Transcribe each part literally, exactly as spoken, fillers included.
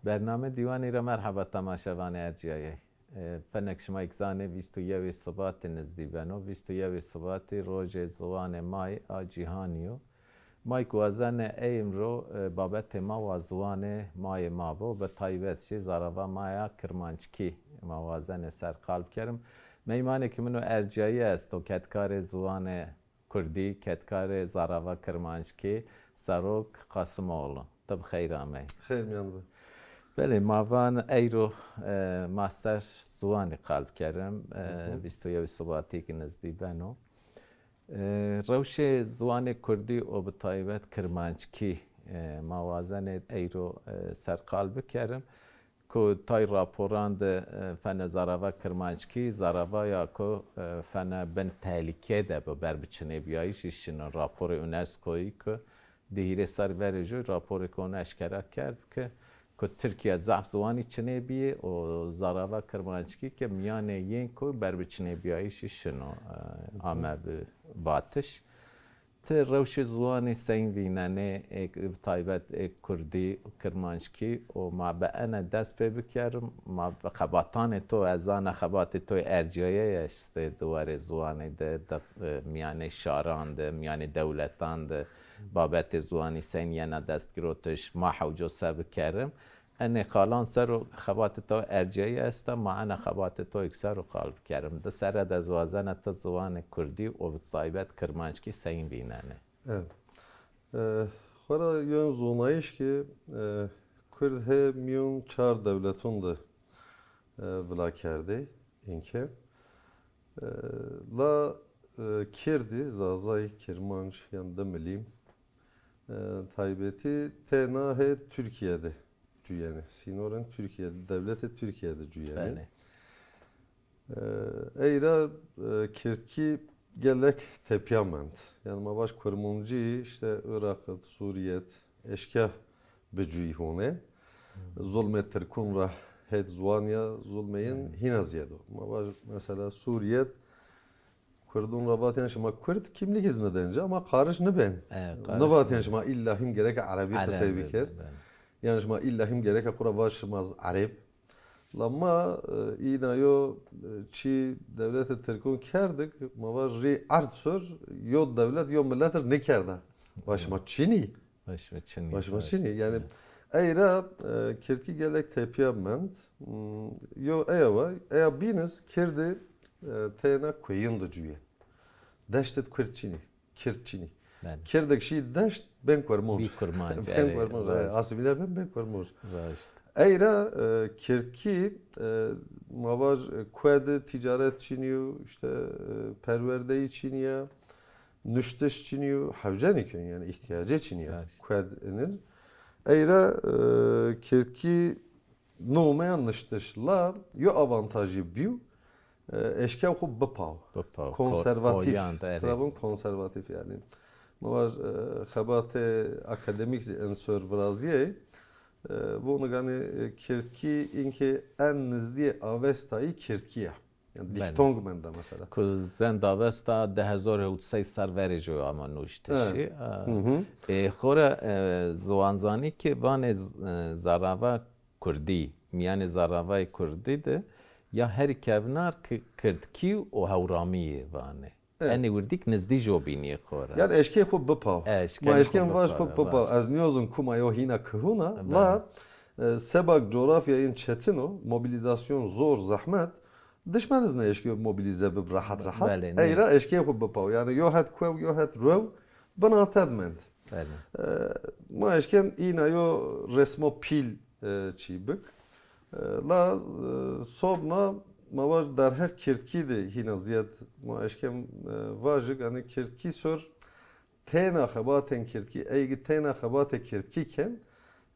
Bername Dîwanî ra merheba temaşevanê ercîyayey. E, fenek şima kî zanê vîst û yewê Sibatî nizdî beno. Vîst û yewê Sibatî rojê ziwanê ma yê a cîhanî yo. Ma kî wazenê ey îmro, e, babetê ma wa ziwanê ma yê ma bo, bi taybet jî zarava ma ya kirmanckî ma wazenê ser qal bikerim. Meymanêkê min o ercîyayî esto, kedkarê ziwanê kurdî, kedkarê zarava kirmanckî, Serok Qasimoğlu. Ti bi xeyr amey. Xeyr mîyan bi. Belê, ma van eyro, e, ma ser ziwanî qal bikerim. E, Hı hı. Vîst û yewê Sibatî kî nizdî beno. E, rewşê ziwanê kurdî û bi taybet kirmanckî, e, ma wazenê eyro, e, ser qal bikerim. Ku tay raporan de, e, fene zarava kirmanckî, zaravaya ku, e, fene bin tehlîke de bi ber bi çinêbîyayîşî şino. Raporê UNESCOyî ku di hîrê serr verê jû raporêko eşkera kerd ki, ku Tirkîya zaf ziwanî çinê bîyê û zarava kirmanckî ke mîyanê yên ku ber bi çinêbîyayîşî şino, e, ame bi vatiş. Ti rewşê ziwanî seyîn vînenê, ê, bi taybet ê kurdî û kirmanckî û ma bi ene dest pê bikerim, ma bi xebatanê to, ez zana xebatê to yê ercîyaye estê di warê ziwanî de, de, e, mîyanê şaran de, mîyanê dewletan de babetê ziwanî seyîn yena destgirotiş, ma hewco se bikerim. Enê qalan ser o xebatê to ercîyayî esta, ma ena xebatê to yek ser o qal bikerim. Di serre de ez wazena ti ziwanê kurdî û bi taybet kirmanckî seyîn vînenê. Evet. E, xora yon zonayîş ki, e, kurd hê mîyon çar dewleton de, e, vila kerdê, înke. E, la, e, kirdî, zazay, kirmanc, yan di milî, e, taybetî têna hê Tirkîye de cuyenê. Sînorên Tirkîye, dewletê Tirkîye de cuyenê. Belê. E, ey ra, e, kirdkî gelek tepya mend. Yanî ma vaj kurmancî îşte Iraq id, Sûrîye id, eşkîya bi cuyî hone. Zulmê tirkûn ra hêt ziwan ya, zulmê yin hîna zîyed o. Ma vaj mesela Sûrîye id kurdûn ra vatîyen şima kurd, kimlik îznî den ci, ama qariş nîben. E, qariş nîvatîyen nîben. Şima îlla hîm gereke erebî qisey bikir. Belê. Yanî şima îlla hîm gereke xwu ra vaj şima z-, ereb. La ma, e, îna yo, e, çî dewletê tirkûn kerdik, ma vaj rî erd sor, yo dewlet, yo milet ir nêkerda. Vaj şima çin î? Vaj şima çin î. Vaj şima çin î. Yanî ey ra, e, kirdkî gelek tepya mend. Hmm, yo eya wa, eya bîn iz kirdî, e, têna kueyin de cuyen. Deşt id kurd çin î. Kird çin î. Belê. Kirdek şî deşt, ben kurmanc. Bî kurmanc, ben erê, kurmanc, raşt. Asîmîle ben, ben kurmanc. Raşt. Ey ra, e, kirdkî, e, ma vaj, e, kue de tîcaret çin yo, îşte, e, perwerdeyî çin ya, nuştiş çin yo, hewcenî ken, yanî îhtîyacê çin ya. Raşt. Kue de inir. Ey ra, e, kirdkî nome ya niştiş la yo avantajî bîyo, e, eşkîya xwu bipaw. Bipaw. Konservatîf. Ko-, koyan da, erê. Tira vûn konservatîf yanî. Ma vaj, e, xebatê akademîk zî en sor virazîyê. E, vûn ganî, e, kirdkî înke en nizdîyê Avestayî kirdkî ya. Yanî belê. Diftong menda mesela. Ku zend Avesta di hezar û hewt sey ser verê jo ama nuştişî. Evet. E, hı hı. E, xora, e, ziwanzanî ki vanê z-, e, zarava kurdî, mîyanê zaravayê kurdî de ya herî kevnar ki kirdkî û hewramî yê vanê. Evet. Enê wirdîk nizdî jo bînî xo ra. Yanî eşkê xo bipaw. E, eşkenê xo bipaw. Ma eşkên vaj xo bipaw. Ez nîyozun kuma yo hîna kihûn a, la, e, sebak coğrafya în çetin o, mobilîzasyon zor, zehmet, dişmen iz nêeşkîyo mobilîze bib rehet rehet. Belê, nê. Ey ra eşkê xo bipaw. Yanî yo het kuew, yo het ruew, binated mend. Belê. E, ma eşkên îna yo resmo pîl, e, çî bik. E, la, e, sobna ma vaj derheq kirdkî de hîna zîyed ma eşkên, e, vajik, yanî kirdkî sor têna xebatên kirdkî, ey ki têna xebatê kirdkî ken,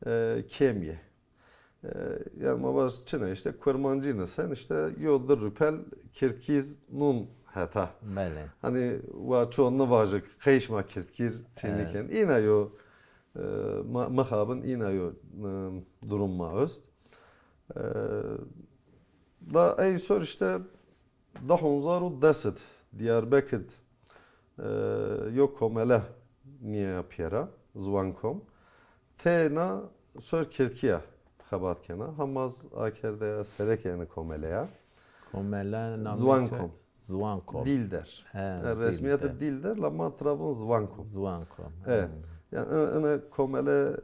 e, kêm yê. E, yanî ma vaj çine, îşte kurmancî nisen, îşte yo di rupel kirdkî z-, nûn heta. Belê. Hanî wa ço nivajik qey şima kirdkîr çênîken. Evet. Îna yo, e, ma-, mixabin îna yo, e, durum ma ost. E, da ey sor îşte di hezar û des id Diyarbekir id, e, yo komele nîya pîyera, Ziwankom. Têna sor kirdkî ya xebat kena. Hamaz akerde ya, sereke ene komele ya. Komele namê Ziwankom. Ziwankom. Dîl der. He, Yani resmiyete Dîl der. Dîl der, la ma tira von Ziwankom. Ziwankom. Evet. Yani ene, ene komele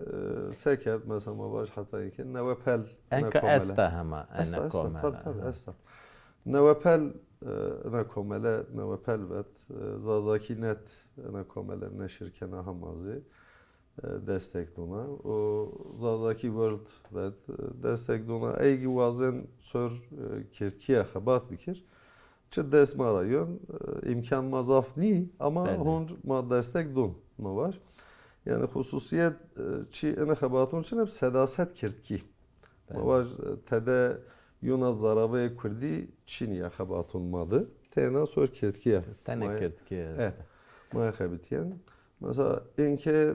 e, se kerd, mesela ma vaj heta ki Newepel ene Enka komele. Esta hema ene Esta, esta, komele. Tabii, tabii, esta. Newepel e, ene komele, Newepel vet, e, Zazaki net ene komele neşir kena Hamazî. E, destek dona. O Zazaki World vet e, destek dona. Ey ki wazen sor e, Kirdkiye xebat bikir. Çi dest ma ra yon, e, îmkan ma zaf nî, ama Belê. Hunc ma destek don, ma vaj. Yani xususiyet e, çi ene xebatun çin hep sedaset Kirdkî. Ma Belê. vaj e, tede yona zaravê Kurdî çin ya xebatun ma di. Tena sor Kirdkî ya. Tene Ma- Kirdkî Evet. Esta. Ma xebitîyen. Mesela inke e,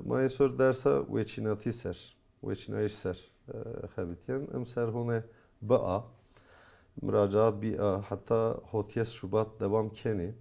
ma sor dersa weçînatî ser, weçînayîş ser e, xebitîyen. Im ser hone bi a, muracaat bi a, heta hotiyes Şubat devam kenî.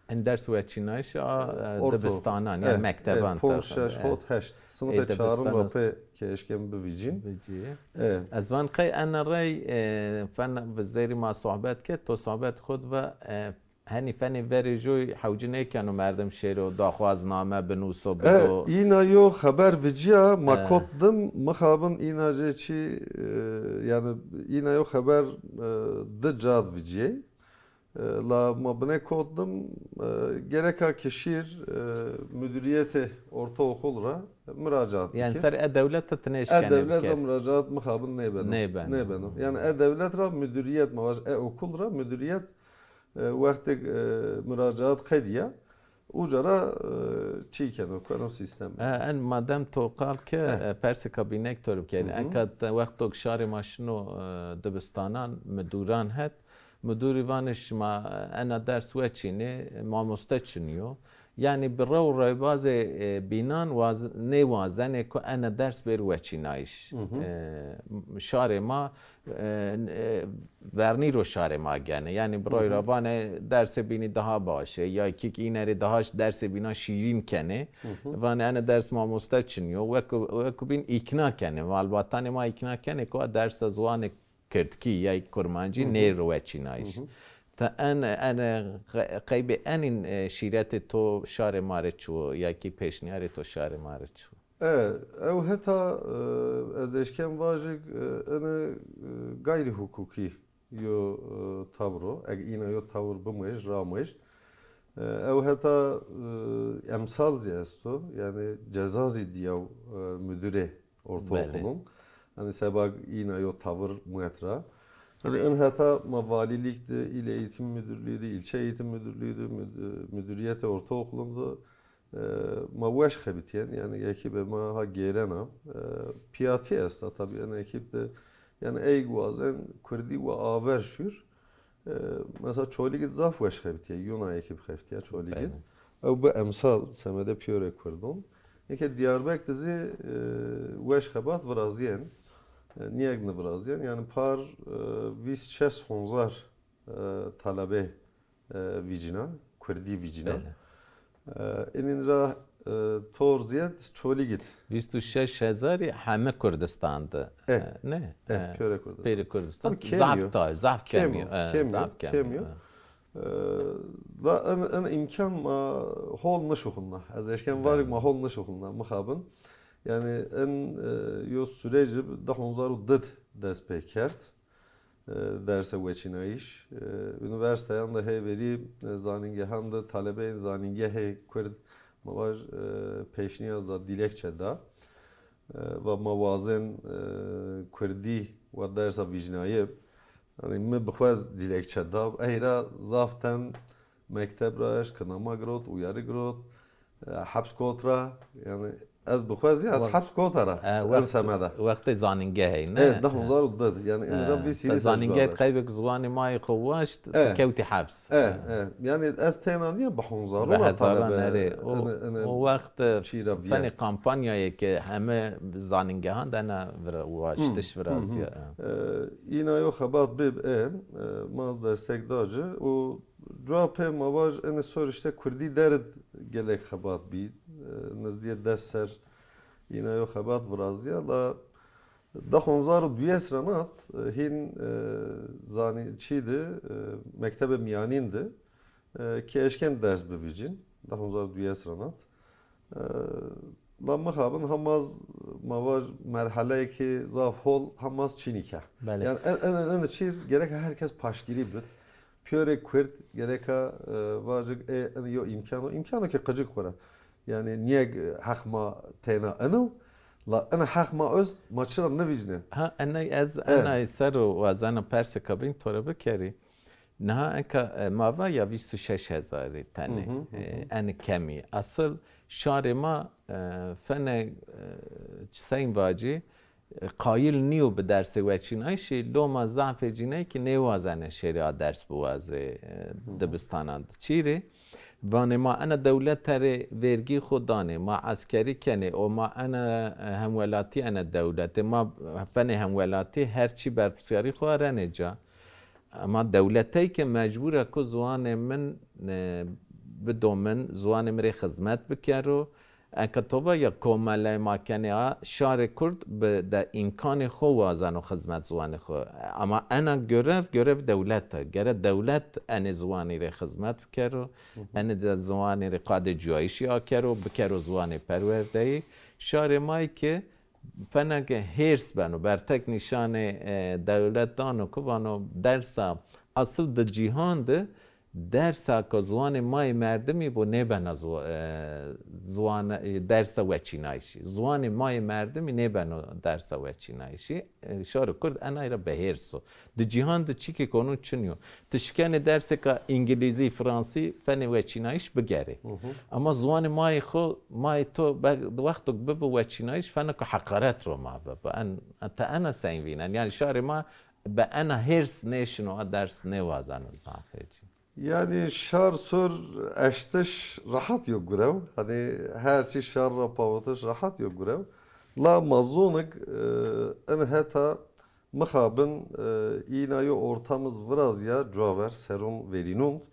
En ders weçînayîş a e, Ortaokul. dibistanan, yani Eh, mekteban eh, ponc tabii, şeş eh. hot heşt. Sınıfê Ê çarim ra dibistan pê ke eşken bivîcîn. Bicî. Eh, Ez van qey ene rey e, fen bi zêrî ma sohbet ke, to sohbet xud ve e, henî fenê verê joy hewci nêkeno merdim şêro daxwazname binûso E, bido. îna yo xeber viciya ma E. kot dim, mixabin îna jê çi e, yani îna yo xeber e, di cad viciyê. E, la ma binê kot dim e, gereka kişîr e, müdüriyetê ortaokul ra muracaat Yani bikir. Ser e-dewlet de ti nêşkenê E-dewlet ra biker. Muracaat mixabin nêbeno. Nêbeno. Nêbeno. Yani e-dewlet ra müdüriyet ma vaj e-okul ra müdüriyet e, wextêk e, muracaat qedîya uca ra e, çî keno, keno sîstem. E, en madem to qal ke e, persê kabînek to ri bikerî. Enka te wexto ke şarê ma şino e, dibistanan, midûran het. Midûrî vanê şima e, ena ders weçînê, mamoste çinî yo. Yani bi rew reybazê e, bînan waz, nêwazenê ku ena ders bêr weçînayîş. E, şarê ma e, e, vernî ro şarê ma gene. Yani bi rew ra vanê dersê bînî daha baş ê. Ya kîk înerê daha ş-, dersê bînan şîrîn kenê. Vanê ene ders mamoste çinî yo. Wek, wek bîn îkna kenê. Malbatanê ma îkna kenê ku a dersa ziwanê kirdkî ya kurmancî nêr weçînayîş. Te en, en qe-, qeybê enîn e, şîretê to şarê ma rê çi wo ya kî pêşniyarê to şarê ma rê çi wo? E, ew heta e, ez eşken vajik e, ene e, gayri hukukî yo e, tawr o. Eg îna yo tawr bimij, ramij. E, ew heta e, emsal zî esto. Yani ceza zî diyaw e, müdürê ortaokulun. Yani seba îna yo tawr muet ra. Yani en heta ma valilik de, il eğitim müdürlüğü de, ilçe eğitim müdürlüğü de, müd-, müdüriyetê ortaokulun de e, ma weş xebitîyen, yani ekîbê ma ha gêrena. E, piyatî esta tabii, en ekîb de, yani ey wazen kurdî wa aver şûr. E, mesela Çolîg id zaf weş xebitîye, yona ekîb xebitîye Çolîg id. Ew bi emsal semedê pîyorê kurdon. Eke Diyarbek de zî e, weş xebat virazîyen. E, niyek nivirazîyen. Yani par e, vîst şeş honzar e, talebê e, vîcîna, kurdî vîcîna. E, inîn ra e, tor zîyed Çolîg id. Vîst û şeş hezarî heme Kurdistan de. E. E, ne? E, E, pêrê Kurdistan. Pêrê Kurdistan. Tabii kêm Zaf yo. da, zaf kêm Kêm yo. o, E, kêm yo, zaf kêm kêm yo. yo. E, la en, en îmkan ma hol nişuxulna. Ez eşken vajik ma hol nişuxulna, mixabin. Yani en e, yo süreci di honzar û did dest pê kerd. E, derse weçînayîş. E, unîversîteyan de hê verî, e, zanîngehan de talebeyên zanîngehê kurd, ma vaj, e, pêşniyaz da, dilekçe da. E, va ma wazên, e, kurdî wa dersa vîcnayib. Yanî mi bi xwe ez dilekçe da. Ey ra zaf ten mekteb ra eşt, kinama girot, uyarî girot, e, heps kot ra. Yanî ez bi xwe zî ez heps kota ra, en semeda. Wextê zanîngehey, ne? E, di honzar û did. Yanî inî ra vîst hîrî sal. Zanîngehê qeybek ziwanê ma yê xo waşt, kewtî heps. E, e. Yanî ez têna nîya, bi honzaron ra talebe. Bi hezaran erê. O wext fenê kampanyayê ke heme zanîngehan de ena waştiş virazîya. E, îna yo xebat bib e, e, ma zî destek da ci û cuwa pê ma vaj enê sor îşte kurdî der id gelek xebat bî. E, nizdîyê des ser îna yo xebat virazîya la Di hezar û duyes ra nat, e, hîn, e, zanî çî di, e, mektebe mîyanîn di, e, ke eşken ders bivîcîn. Di hezar û duyes ra nat. E, la mixabin hema z-, ma vaj merheleyekî zaf hol hema z çînî ke. Belê. Yanî en, en, en çîr gereka her kes paştgirî bid. Pîyorê Kurd gereka, e, vacik, e, en yo îmkan o. Îmkan o ke qicik xwu ra. Yanî niyek heq ma teyna eno, la ena heq ma ost, ma çira nivîcnên? Ha, enay ez, E. enay ser o wazena persê kabîn to ra bikerî. Niha enka, e, ma va ya vîst û şeş hezarî tenê. Hı hı, hı hı. E, en kemî. Asıl şarê ma, e, fene, e, seyn vacî, e, qayil nîyo bi dersê weçînayîşî, loma zafê cîney ki nêwazene şêrê a ders biwazê, e, Hı hı. dibistanan di. Çîrê? Vanê ma ena dewlete rê vergî xo danê, ma eskerî kenê, o ma ena, e, hemwelatî ena dewlete, ma fenê hemwelatî her çî berpirsyarî xo erenê ca. Ema dewletey ke mecbur a ku ziwanê min, e, bido min, ziwanê mi rê xizmet bikero. Eke to va ya komeley ma kenê a, şarê Kurd bi de îmkanê xo wazeno xizmet ziwanê xo. Ama ena görev, görev dewlet a. Gere dewlet enê ziwanî rê xizmet bikero. Hı hı. Enê de ziwanî rê qadê cuyayîşî akero, bikero ziwanê perwerdeyî. Şarê ma yê ke fena ke hêrs beno, bertek nîşanê, e, dewlet dano ku vano dersa asıl di cîhan de dersa ku ziwanê ma yê merdimî bo nêbena ziwa-, e, ziwan, e, dersa weçînayîşî. Ziwanê ma yê merdimî nêbeno dersa weçînayîşî. E, şarê Kurd enay ra bi hêrs o. Di cîhan di çîkêk onu çin yo. Ti şikenê dersêka îngilîzî, fransî fenê weçînayîş bigerê. Hı hı. Ama ziwanê ma yê xo, ma yê to be-, wexto bibo weçînayîş fena ku heqaret ro ma bibo. En, ti ena seyn vînen? Yanî şarê ma bi ena hêrs nêşino a ders nêwazeno zafê cî. Yanî şar sor eştiş rehat yo gurew. Hanî her çî şar ra pawitiş rehat yo gurew. La ma zonik, e, in heta mixabin, e, îna yo ortam iz virazîya cuaver serun verînun.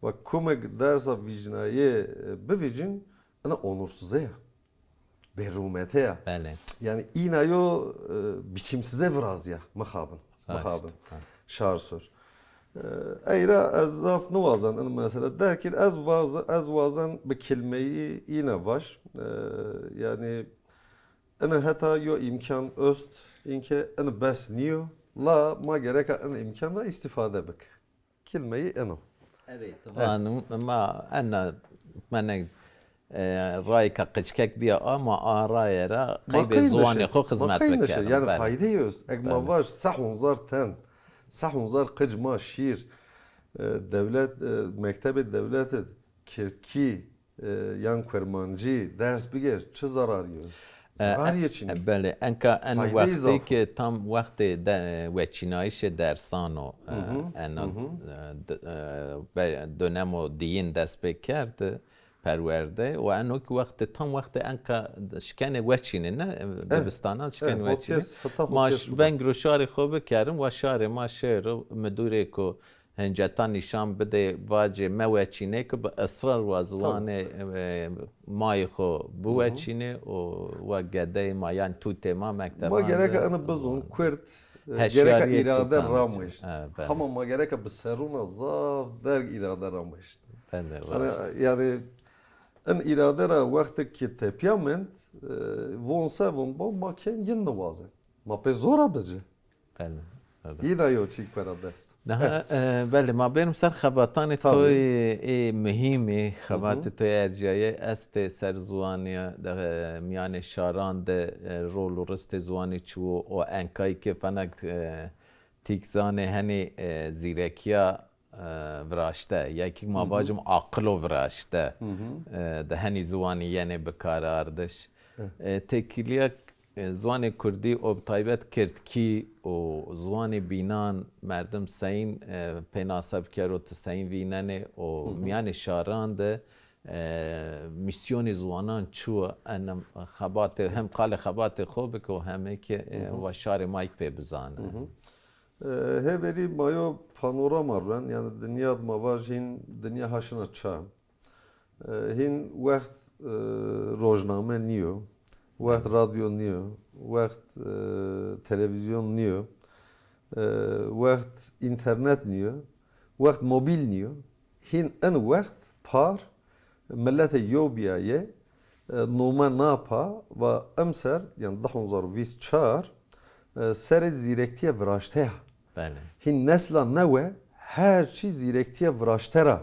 Wa kumik dersa vîcnayê, e, bivîcin, ina onursuze ya. Berûmete ya. Belê. Yanî îna yo, e, biçimsize virazîya mixabin. Raşt. Mixabin. Ha. Şar sor. E, ey ra ez zaf niwazan in mesele derkir. Ez vaz-, ez wazen bi kilmeyî îna vaj. E, yanî ina heta yo îmkan ost, inke in bes nîyo. La ma gereka in îmkan ra îstîfade bik. Kilmeyî eno. Erê, tamam. Ma ena, mene, e, rayêka qickek bîya ama a raye ra qeybê ziwanê xo xizmet bikerî. Yanî faydeyê ost. Eg ma vaj se hunzar ten, se hunzar qic ma şîr, e, dewlet, e, mektebê dewlete kirdkî e, yan kurmancî ders biger, çi zararî yo? E, zararî çin. E, belê, enka en wextê ke tam wextê de, weçînayîşê dersan o, e, ena, e, d-, e, be-, dönemo diyin dest pê kerd, perwerde, û eno ki wextê, tam wextê enka şikenê weçînê, ne, e, dibistanan şikenê weçînê. Ma veng ro şarê xo bikerin, wa şarê ma şêro, midûrêko Hincetan nîşan bidê, vacê meweçînê ki bi israr wa ziwanê, e, mayê xo biweçînê û wa gedeyê ma, yanî tutê ma, mekteban. Ma gereka ina bizon, Kurd, e, gereka îrade rameşt. Hema ma gereka bi serûna zaf derg îrade rameşt. Yanî in îrade ra wextik ki tepîya mend, e, von se von bo ma kên yin niwazen. Ma pê zora bici. Belê, belê. Îna yo çîk wera dest. Niha, e, belê, ma bêrim ser xebatanê to yê, ê muhîmî, xebatê to yê ercîyayê estê ser ziwanî de, e, mîyanê şaran de, e, rol û ristê ziwanî çi wo, o enkayî ke fena, e, tîk zanê henî, e, zîrekîya, e, viraşte, ya kî ma vacim aqilo viraşte, e, de henî ziwanî yenê bikarandiş. E, têkilîya e, ziwanê kurdî û bi taybet kirdkî û ziwanê bînan merdim seyîn, e, pênase bikero, ti seyîn vînenê û mîyanê şaran de, e, mîsyonê ziwanan çi wo? Enem xebatê, hem qalê xebatê xo bike û hemê ke, e, wa şarê ma yê pê bizane. E, hêverî ma yo panorama ren, yanî dinya di ma vaj hîn dinya ha şina ça. E, hîn wext, e, rojname nîyo. Wext radyo nîyo, wext, e, televîzyon nîyo, e, wext înternet nîyo, wext mobîl nîyo. Hîn in wext par miletê yew bîyaye, e, nome na pa, va emser, yanî di hezar û vîst çar, e, serê zîrektîye viraşte ya. Belê. Hîn nesla newe her çî zîrektîye viraşte ra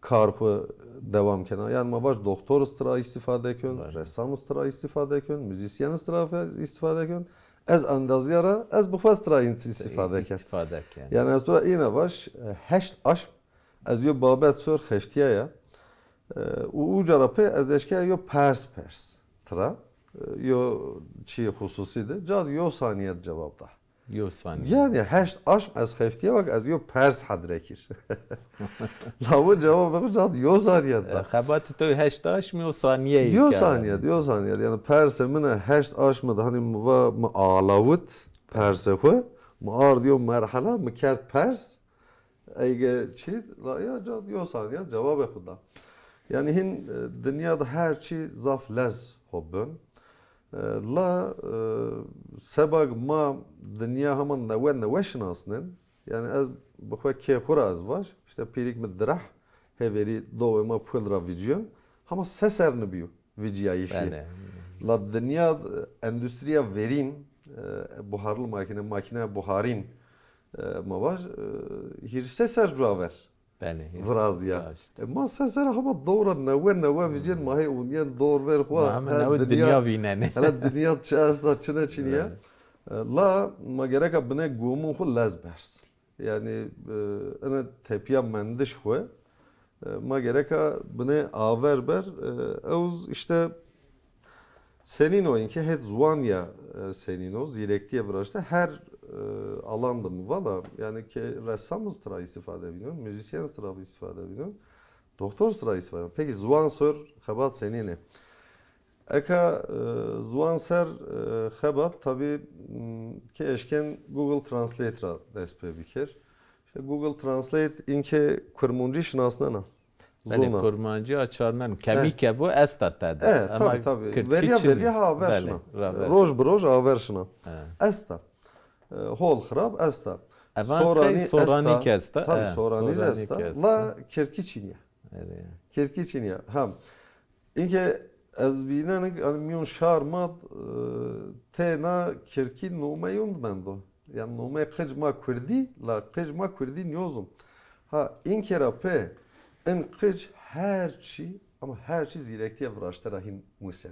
kar xwu dewam kena. Yanî ma vaj doktor iz tira îstîfade ken, Belê. ressam iz tira îstîfade ken, muzîsyen iz tira fe-, îstîfade ken. Ez endazîya ra, ez bi xwu iz tira în-, îstîfade ken. Îstîfade ken. Yanî ez to ra îna vaj, e, heşt aşm ez yo babet sor xeftîyaya. E, û uca ra pê ez eşkeya yo pers pers tira. E, yo çî xususî de. Ca di yo sanîye di cewab da. Yo sanîye. Yanî heşt aşm ez xeftîye wek ez yo pers hedre kir. Lawo cewabê xwu ca di yo sanîye da. E, xebatê to heşt aşm yo sanîye. Yo sanîye, yo sanîye. Yanî persê min e heşt aşm de hanî mi va mi alawit persê xwu. Mi ard yo merhela, mi kerd pers. Ege çî, la ya ca di yo sanîye cewabê xwu da. Yanî hîn, e, dinya de her çî zaf lez ho bin. E, la, e, seba ke ma dinya hema newe newe şinasnên, yanî ez bi xwu kê xwu ra ez vaj, îşte pîrîk mi direh, hêverî dowê ma pul ra vîcîyon, hema se ser nibîyo vîcîyayîşî. Belê. La dinya, e, endûstrîya verîn, e, buharlı makîne, makîneya buharîn, e, ma vaj, e, hîrê se ser cuwa ver Belê, virazîya. Raşt. E, ma se ser hema dowra newe newe vîcên, ma hê ûnîyen dor ver xwu. Ma hema her newe dinya, dinya vînenê. Hele dinya çi esta, çi ne çinîye. Evet. E, la ma gereka binê gumin xwu lez bers. Yanî, e, ene tepîya mendiş xwu, e, ma gereka binê aver ber, e, ewz îşte senîn o, înke het ziwan ya, e, senîn o, zîrektîye viraşte her, e, alan de mi vala, yanî ke ressam iz tira îstîfade bînon, muzîsyen iz tira îstîfade bînon, doktor iz tira îstîfade bînon. Pekî ziwan ser xebat senîn ê? Eka, e, ziwan ser, e, xebat tabî, m, ke eşken Google Translate ra dest pê bikir. Îşte Google Translate înke kurmancî şinasnena. Belê, zona. Kurmancî açarnen. Kemî ke bo esta tede. E, tabî, tabî. Verîya verîya ha aver şina. Belê, raver. Roj bi roj aver şina. E. Esta. E, hol xirab esta. Evan Soranî qey Soranî esta. Tabî, e, Soranî esta. La kirdkî çinîye. Kirdkî çinîye. Ha. Înke ez vînenî, yanî mîyon şar ma, e, têna kirdkî nomeyon di mendo. Yanî nomeyê qic ma kurdî, la qic ma kurdî nîyozon. Ha, înke ra pê, in qic her çî, ama her çî zîrektîya viraşte ra hîn musen.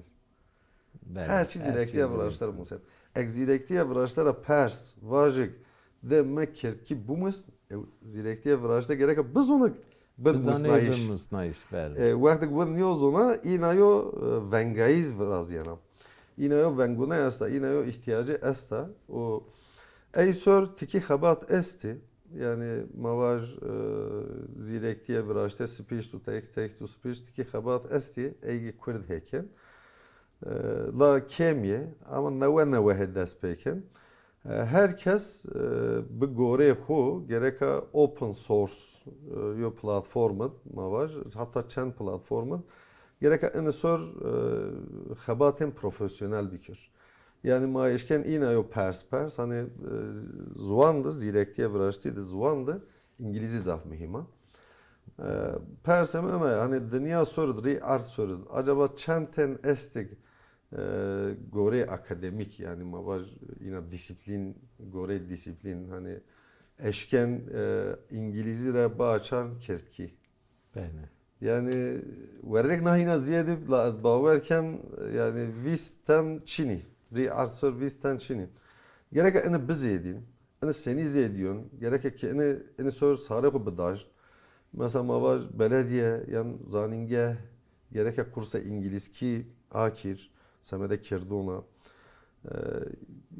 Belê, her çî zîrektîya viraşte ra musen. Ek zîrektîya viraşte ra pers, vajik, de me kirdkî bimusn, e, zîrektîya viraşte gereka bizonik, bid musnayîş. Bid musnayîş, belê. E, wextik win nîyo zona, îna yo, e, vengayîz virazîyena. Îna yo vengune esta, îna yo îhtîyacî esta. Û ey sor tikî xebat estî. Yanî ma vaj, e, zîrektîye viraşte sipîşt û tekst, tekst û sipîşt tikî xebat estî. Ey gî kurd hêkin. E, la kêm yê, ama newe newe hê dest pê kin. E, her kes, e, bi goreyê xwu gereka open source, e, yo platform id, ma vaj, heta çend platform id, gereka ini sor, e, xebatên profesyonel bikir. Yanî ma eşken îna yo pers pers, hanî, e, ziwan de, zîrektîye viraştî de ziwan de, îngilîzî zaf muhîm a. E, persê mi ena ya, hanî dinya sor id, rî erd sor id, acaba çend tên estig, e, goreyê akademîk, yanî ma vaj îna dîsîplîn, goreyê dîsîplîn, hanî eşken, e, îngilîzî ra biaçan kirdkî. Belê. Yanî werrêk na hîna zîyedî, la ez bawer ken, yanî vîst ten çinî. Rî erd sor vîst ten çinî. Gereka ini bizêdîn. Ini senî zêdîyon? Gereke ke ini, ini sor sarê xwu bidajn. Mesela ma vaj beledîye yan zanîngeh gereke kursa îngilîzkî akir, semedê kirdona. E,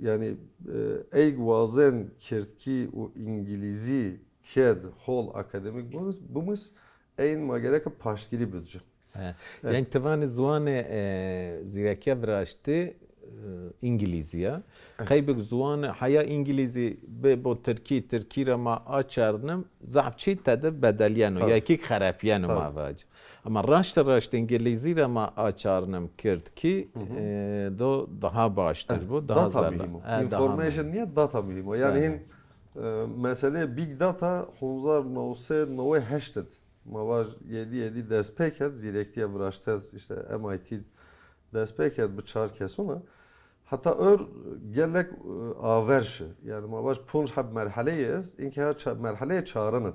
yanî, e, eyg wazen kirdkî û îngilîzî tiyed hol akademîk bimus, bimus, eyn ma gereke paştgirî bid ci. He. Evet. Yanî ti vanî ziwanê, e, zîrekiya viraştî, e, e, Îngilîzî ya. Qeybik ziwan heya Îngilîzî bê bo Tirkî, Tirkî ra ma açarnim, zaf çî tede bedelîyeno, ya kî xerepîyeno ma vacî. Ama raşte raşt Îngilîzî ra ma açarnim Kirdkî, e, do daha baştir bo, daha zerre. Data muhîm o. Information nîye, data muhîm o. Yanî hîn, e, meseleyê big data hezar new sey newey heşt id. Ma vaj yedî yedî dest pê kerd, zîrektîya viraşte, îşte M I T dest pê kerd bi çar kesan a. Heta ör gelek, e, aver şi. Yanî ma vaj ponc heb merheleyê est, înkî ha ça-, merheleyê çarin id.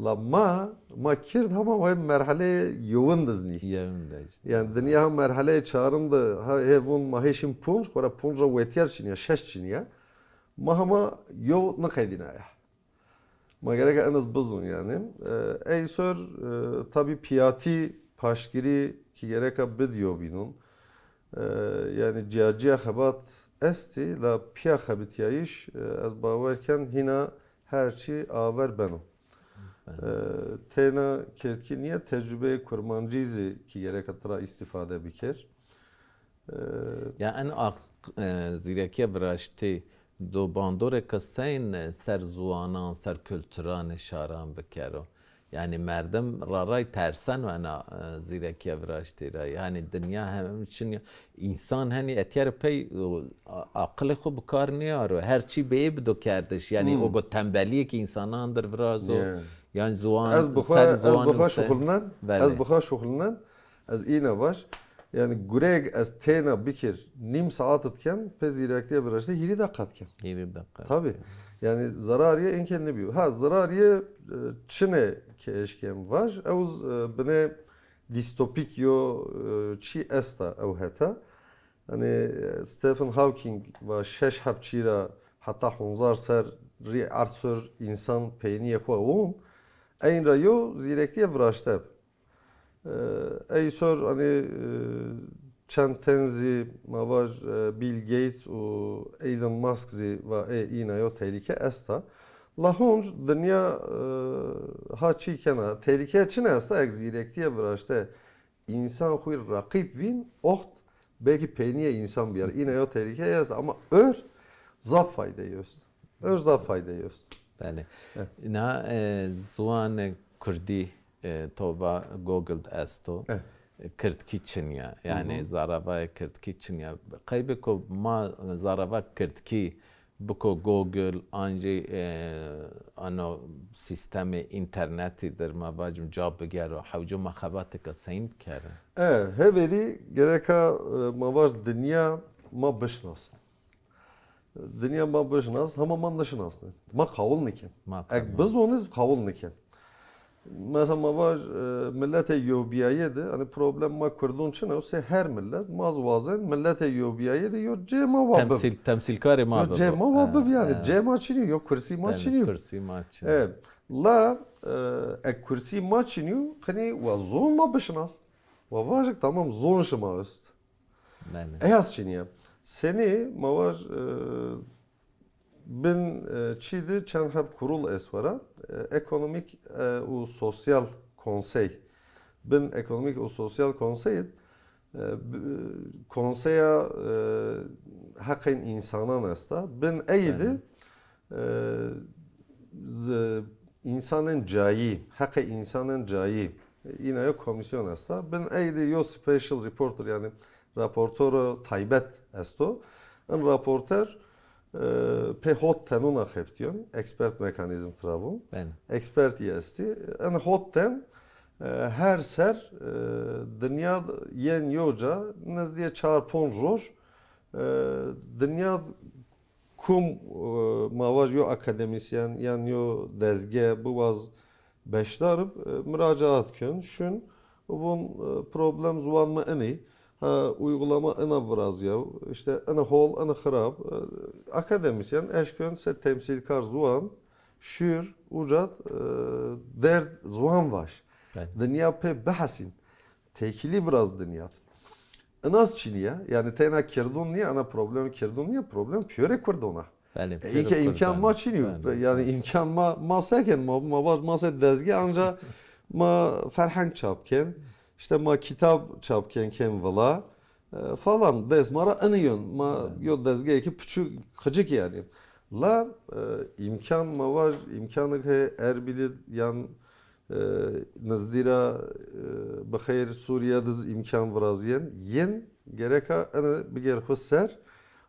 La ma, ma Kird hema way merheleyê yewin diznî. Yewin de îşte. Yanî dinya ha merheleyê çarin de, ha hê vûn ma hê şîn ponc, xora ponc ra wetîyer çinîya, şeş çinîya. Ma hema yew niqedînaya. Ma gereka eniz bizun yanî. E, ey sor, e, tabî piyatî paştgirî ki gereka bid yo bînun. E, yanî ciya ciya xebat estî, la piya xebitîyayîş, e, ez bawer ken hîna her çî aver beno. E, teyna Kirdkî nîye, tecrubeyê Kurmancî zî ki gereka tira îstîfade biker. E, Ya en aq-, e, zîrekîya viraştî do bandorêka seyn, e, ser ziwanan, ser kulturanê şaran bikero. Yanî merdim raray terseno ena, e, zîrekîya viraştî ra. Yanî dinya hem çin ya. Însan henî etîyarê pey, o, a-, aqilê xwu bi kar nêaro. Her çî bi ê bido kerdiş. Yanî o go tembelîyê ki însanan dir virazo. Yanî ziwan, ez bi xwu, ser ez bi ziwan xwu se-, şuxulnen, belê. Ez bi xwu şuxulnen. Ez îna vaj, yanî gureyêk ez têna bikir, nîm saet id ken, pê zîrektîya viraştî hîrî deqat ken. Hîrî deqat. Tabî. Yanî zerarîye înkê nibîyo. Ha, zerarîye, e, çinê ke eşkên vaj, ew z-, e, binê dîstopîk yo, e, çî esta ew heta. Yanî, e, Stephen Hawking va şeş heb çî ra heta honzar ser rî erd sor însan peynîyê xwu ewon. Eyn ra yo zîrektîye viraşte. E, ey sor, hanî, e, çend ten zî ma vaj, e, Bill Gates û Elon Musk zî va ê îna yo tehlîke esta. La honc dinya, e, ha çî kena. Tehlîke çin esta? Ek zîrektîye viraşte însan xwî reqîb vîn, oxt belkî peynîye însan biyar. Îna yo tehlîke est ama ör zaf faydeyî est. Ör zaf faydeyî est. Belê. Îna, e, ziwanê kurdî, e, to va Google de esto. E, kirdkî çin ya. Yanî zaravayê kirdkî çin ya. Qeybê ko ma zarava kirdkî biko Google, ancî, e, ano sîstemê înternetî dir ma vacim ca bigero, hewco ma xebatêka seyn bikerin? E, heverî gereka, e, ma vaj dinya ma bişinasn. Dinya ma bişinas, hema ma nişinasnê. Ma qawil nikin. Ma qawil. Ek bizonî zî qawil nikin. Mesela ma vaj, e, miletê yewbîyayê de, hanî problem ma kurdon çin o, sey her milet, ma zî wazen miletê yewbîyayê de yo cê ma wa bib. Temsîl, temsîlkarê ma bib. Yo cê ma wa bib yanî. Cê ma çinî yo, yo kursî ma çinî yo. Kursî ma çinî. E, la, e, ek kursî ma çinî yo, qinî wa zon ma bişinas. Wa vajik tamam zon şima est. Belê. Eyas çinî ya. Senî ma vaj, e, bin, e, çî di çend heb kurul est wera. E, ekonomîk, e, û sosyal konsey. Bin ekonomîk û sosyal konsey, e, b-, konseya, e, heqên însanan esta. Bin ey di, e, z-, însanên cayî, heqê însanên cayî, îna yo komîsyon esta. Bin ey de yo special reporter, yanî raportoro taybet esto. In raporter, e, pê hot tenûn a xebitîyon, expert mekanîzm tira vûn. Belê. Expertî estî. In hot ten, e, her ser, e, dinya d-, yên yo ca, nizdîyê çar ponc roj, e, dinya d-, kum, e, ma vaj yo akademîsyen yan yo dezge biwaz beşdar ib, e, muracaat ken, şun, vun, e, problem ziwan mi inî, ha, uygulama ina virazîyaw, îşte ina hol, ina xirab, e, akademîsyen eşken se temsîlkar ziwan, şûr, uca d, e, derd ziwan vaj. Evet. Dinya pê bihesîn. Têkilî viraz dinya d. Inas çinî ya. Yanî teyna kirdon nîya, ana problem kirdon nîya, problem pîyorê kurdon a. Belê, e, pîyorê îmkan ma çinî yo. Belê. Yanî îmkan ma, ma se ken, ma, ma vaj ma se dezge, anca ma ferheng çap ken. Îşte ma kitab çap ken, ken vila. E, falan, dest ma ra ini yon. Ma yo dezgehekî piçûk, qicik yanî. La, e, îmkan ma vaj, îmkanek heye Erbilî yan, e, nizdî ra, e, bi xeyr Sûrîye de zî îmkan virazîyen. Yên gereka ini bigêr xwu ser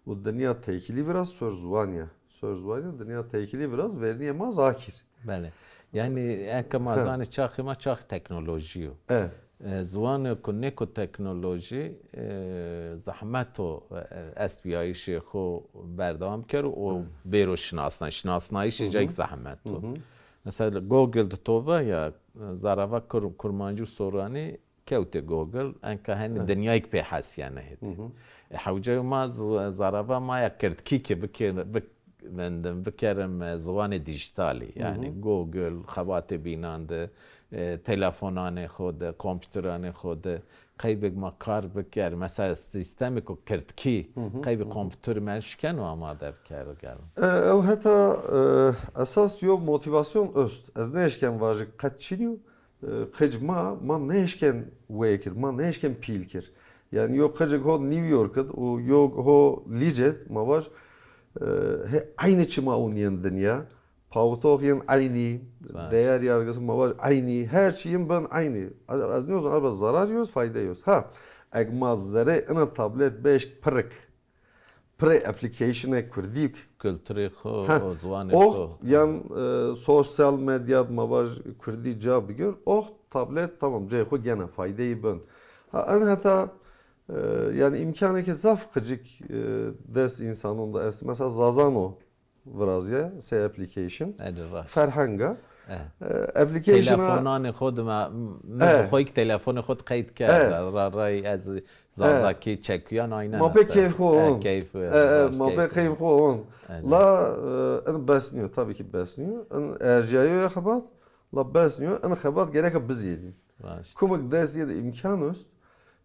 û dinya tekîlî viraz, sor ziwan ya. Sor ziwan ya, dinya tekîlî viraz, vernîyê ma zakir. Belê. Yanî enka ma zanê çaxê ma çax teknolojî yo. E. E, ziwanê ku nêko teknolojî, e, zehmet o, e, estbîyayîşê xo berdewam kero û bêro şinasnayîş. Şinasnayîşê cayêk zehmet o. Mesela Google de to va ya, e, zarava kur-, kurmancî û soranî kewtê Google, enka henî dinyayêk pê hesîyene hêdî. E, hewcayê ma z-, zarava ma ya kirdkî ke bikê-, bik-, vendim, bikerim, e, ziwanê dîjîtalî. Yanî Google, xebatê bînan de, e, telefonanê xo de, kompîteranê xo de, qeybêk ma kar biker, mesela sîstemêko kirdkî, qeybê kompîterî merv şikeno amade bikero gelo. E, ew heta, e, esas yo motîvasyon ost. Ez nêşken vajik qet çin yo. E, qic ma, ma nêşken wê kir, ma nêşken pîl kir. Yanî yo qicik ho New York id û yo ho Lîc id, ma vaj, e, he, eynî çima ûnîyen dinya. Pawitox yên eynî, değer yargısı ma vaj eynî, her çî yên bin eynî. Ez nêzon erba zarar yoz, fayde yoz. Ha, eg ma zerê ina tablet bêşk pirik, pirê applicationê kurdî. Kulturê xo, o ziwanê xo. Oxt yan, e, sosyal medya ma vaj kurdî ca bigir. Oxt tablet tamam cayê xo gene faydeyî bin. Ha, en heta, e, yanî îmkanêkê zaf qicik, e, dest însanon de est. Mesela Zazano virazîya sey application. Ede raşt. Ferhenga. E. E, application a telefonanê xo de ma, mi bi xo yek telefonê xo de qeyd kerda. Ra ray ez Zazakî çekuyan aynen. Ma pê keyf xo on. Keyf, e, ma pê keyf xo on. La, e, in bes nîyo, tabii ki bes nîyo. In ercîyayo ya xebat, la bes nîyo. In xebat gereka bizêdî. Raşt. Kumik dest yê de îmkan ost,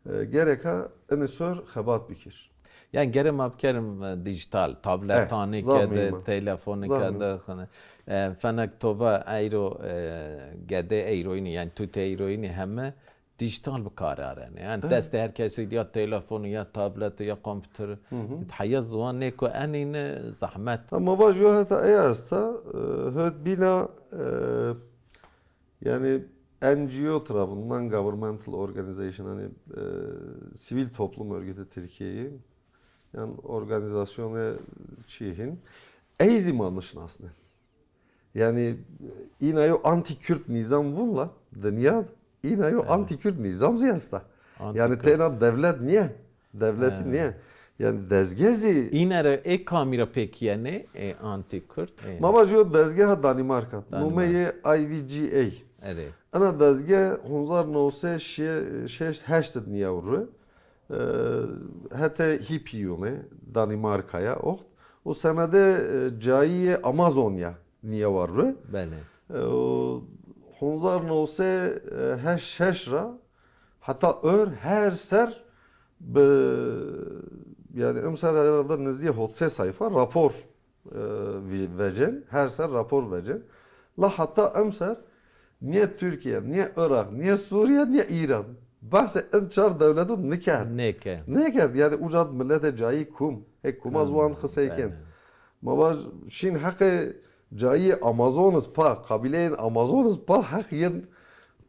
e, gereka ini sor xebat bikir. Yanî gere ma bikerim, e, dîjîtal, tabletanê ke de, telefonê ke de, xine. E, fenek to va eyro, e, gedê eyroyînî, yanî tutê eyroyînî heme dîjîtal bi kar arene. Yanî destê her kesî ya telefonu, ya tabletu, ya kompîteru. Heya ziwan nêko enîne zehmet. Ama vaj yo heta ey esta, e, hot bîna, e, Yanî N G O tarafından, non-governmental organization, hani, e, sivil toplum örgütü Türkiye'yi, yani organizasyonu çihin, ey zî ma nişinasnên. Yani, e, îna yo anti-Kürt nizam vun la, dinya, îna yo anti-Kürt nizam zî esta. Yani tena devlet niye? Devletî nîye. Yanî dezge zî. Îne ra ê kamî ra pêk yenê, ê anti-Kurd, ê. Ma vaj yo dezgeha Danîmarka. Danîmarka. Numeyê I V G A. Erê. Ena dezge hezar new sey şeşt heşt id nîya ru. E, hetê Hippie yûnê Danîmarkaya oxt. Û semedê, e, cayî yê Amazonya nîyewa ru. Belê. E, o hezar new sey heşt şeş ra heta ör her ser bi, yani emser herhalde nizdî hot sey sayfa rapor, e, vi-, vecên, her ser rapor vecên. La heta emser nîye Türkiye, nîye Iraq, nîye Suriye, nîye Îran. Bahsê in çar dewleto nikerd. Nêkerd. Nêkerd. Yani uca di miletê cayî kum. Hê kuma ziwan xisey kên. Ma vaj şîn heqê cayî Amazonis pa, qabîleyên Amazonis pa heq yên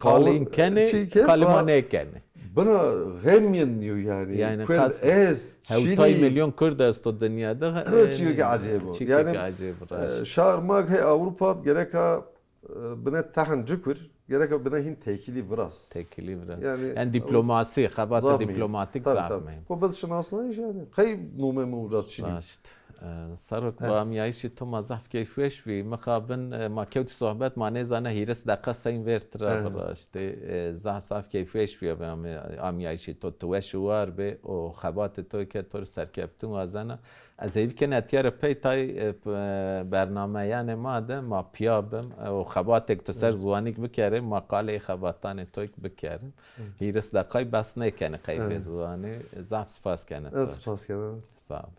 qalîn kenê, qalî ma nêkenê. Bina xemîn nîyo yanî. Yani Kurd ez, hewtay milyon Kurd esto dinya de. Çîyo ki ecêb o. Çîyo ki ecêb o. Yani, e, şar ma hê Ewropa gereka e, bine tehn ci kur, gereka bine hîn tekîlî viraz. Tekîlî viraz. Yani, yani diplomasi, xebata diplomatik zaf muhîm. Xo bid şinasnayîş yani. Qey nome mi uca çinî. Raşt. E, Serok, bi amîyayîşê to ma zaf keyfweş bî. Mixabin, e, ma kewtî sohbet, ma nêzana hîris deqa seyn vêr tira bi raştî. E, zaf zaf keyfweş bî bi amî-, amîyayîşê to. Ti weş û war bê û xebatê to ke to rê serkeftin wazena. Ez hêvî kena etîya ra pey tay, e, p-, e, bernameyanê ma de ma pîya bim, e, û xebatêk tu ser ziwanîk bikerê, ma qalê xebatanê toyk bikerim. Hîris deqay bes nêkenê qeybê ziwanî. Zaf spas kena to. Ez spas kena. Sağ ol.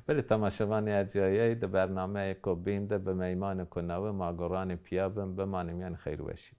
Belê, temaşevanê ercîyayey, di bernameyêko bîn de bi meymanêko newe ma goranê pîya bim, bimanê mîyanê xeyr weşî.